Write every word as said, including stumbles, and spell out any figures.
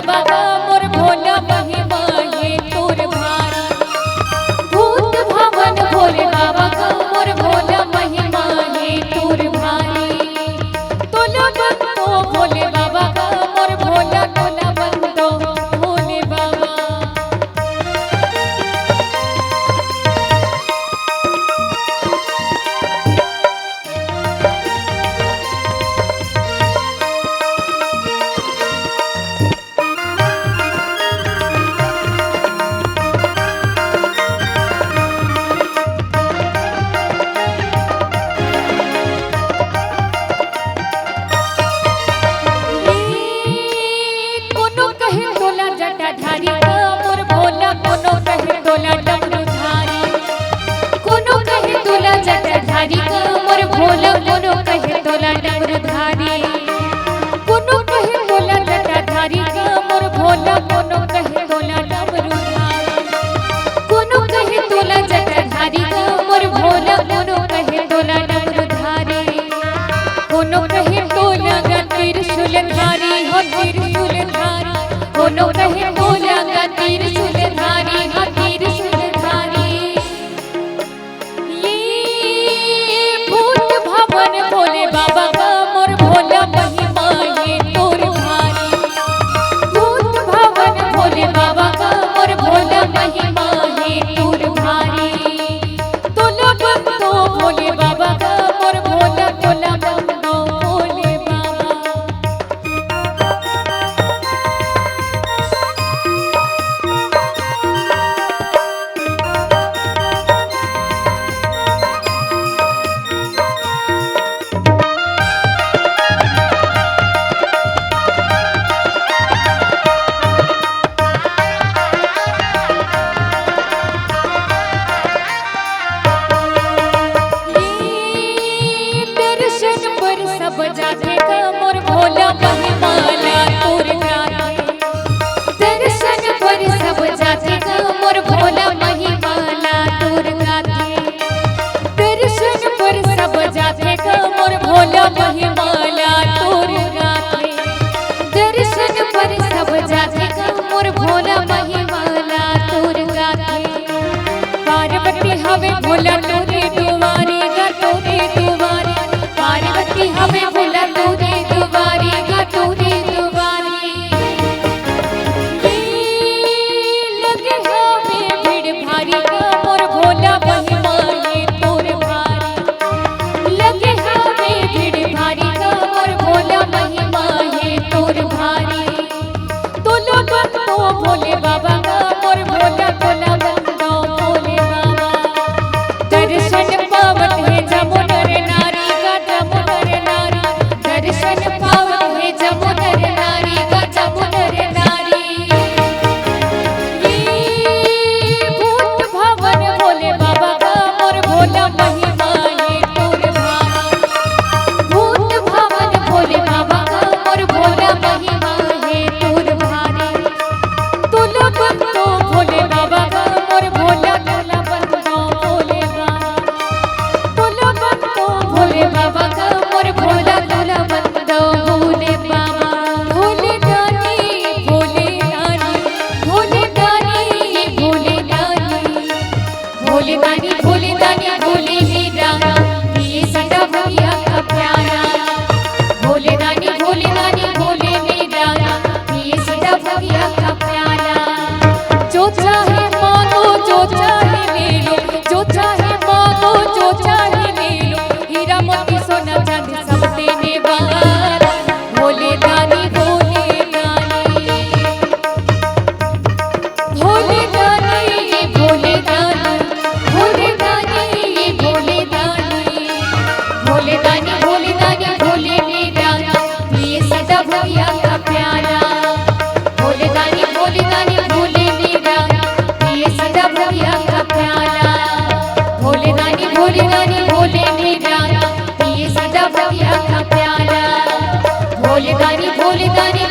बाबा का मोर भोला महिमा हे तोर भारी। भूत भवन भोले बाबा का मोर भोला महिमा हे तोर भारी। तोला बंदो भोले बाबा का मोर भोला, तोला बंदो भोले बाबा। कोनो कहे तोला जटाधारी का मोर भोला, कोनो कहे तोला डमरूधारी। कोनो कहे तोला जटाधारी का मोर भोला, कोनो कहे तोला डमरूधारी। कोनो कहे तोला जटाधारी का मोर भोला, कोनो कहे तोला डमरूधारी। कोनो कहे तोला जटाधारी का मोर भोला, कोनो कहे तोला डमरूधारी। कोनो कहे तोला गा त्रिशूलधारी, हो त्रिशूलधारी। कोनो कहे तोला गा त्रिशूलधारी, हो त्रिशूलधारी। ये भूत भवन भोले बाबा का मोर भोला महिमा हे तोर भारी। भूत भवन भोले बाबा का मोर भोला महिमा हे तोर भारी। तोला बंदो भोले बाबा का मोर भोला, तोला बंदो भोले बाबा। दर्शन बर सब जाथे का मोर भोला महिमा ला तोर गाथे। दर्शन बर सब जाथे का मोर भोला महिमा ला तोर गाथे। दर्शन बर सब जाथे का मोर भोला महिमा ला तोर गाथे। दर्शन बर सब जाथे का मोर भोला महिमा ला तोर गाथे। पार्वती हवे भोला तोरे दुआरे गा तोरे दुआरे। पार्वती हवे भोला तोरे दुआरे गा तोरे दुआरे। ये लगे हवे भीड़ भारी गा मोर भोला महिमा हे तोर भारी। लगे हवे भीड़ भारी गा मोर भोला महिमा हे तोर भारी। तोला बंदो भोले बाबा का मोर भोला, तोला बंदो भोले बाबा। दर्शन पावत हे जम्मो नर नारी गा, जम्मो नर नारी। दर्शन पावत हे जम्मो नर नारी गा, जम्मो नर नारी। ये भूत भवन भोले बाबा का मोर भोला महिमा हे तोर भारी। भूत भवन भोले बाबा का मोर भोला महिमा हे तोर भारी। तोला बंदो भोले बाबा का मोर भोला, तोला बंदो भोले बाबा। तोला बंदो भोले बाबा का मोर भोला, तोला बंदो भोले बाबा। भोले दानी, भोले दानी, भोले दानी, भोले दानी। भोले दानी, भोले दानी, भोले मेरा, पिए सदा भगिया का प्याला। भोले दानी, भोले दानी, भोले मेरा, पिए सदा भगिया का प्याला। जो चाहे मांगो, जो चाहे ले लो, जो चाहे मांगो, जो चाहे ले लो, हीरा मोती सोना चांदी सब देने वाला। भोले दानी, भोले दानी। भोले दानी, भोले दानी, भोले दानी, भोले दानी। भोले दानी, भोले दानी, भोले मेरा, पिए सदा भगिया का प्याला। भोले दानी, भोले दानी, भोले मेरा, पिए सदा भगिया का प्याला। भोले दानी, भोले दानी, भोले मेरा, पिए सदा भगिया का प्याला। भोले दानी, भोले दानी,